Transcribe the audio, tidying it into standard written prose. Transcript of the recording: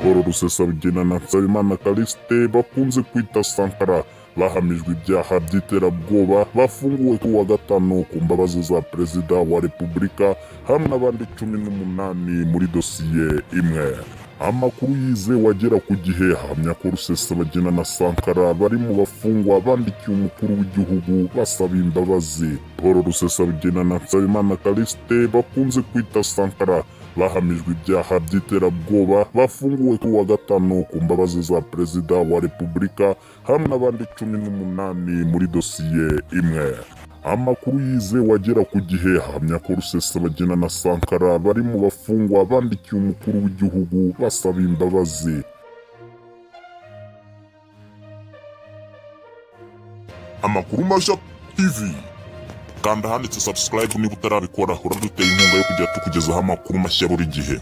Paul Rusesabagina na Nsabimana Callixte bakunze kwita Sankara bahamijwe ibyaha by'iterabwoba bafunguwe ku wa gatanu ku mbabazi za Perezida wa Repubulika hamwe n'abandi 18 muri dosiye imwe. Amakuru yizewe agera ku gihe ahamya ko Rusesabagina na Sankara bari mu bafungwa bandikiye umukuru w'igihugu basaba imbabazi. Paul Rusesabagina na Nsabimana Callixte bakunze kwita Sankara bahamijwe ibyaha by'iterabwoba bafunguwe ku wa gatanu ku mbabazi za Perezida wa Repubulika hamwe n'abandi 18 muri dosiye imwe. Amakuru yizewe agera ku gihe ahamya ko Rusesabagina na Sankara bari mu bafungwa bandikiye umukuru w'igihugu basaba imbabazi. Amakuru Mashya TV. Kanda ahanditse subscribe niba utarabikora, uraduteye inkunga yo kujya tukugezaho amakuru mashya buri gihe.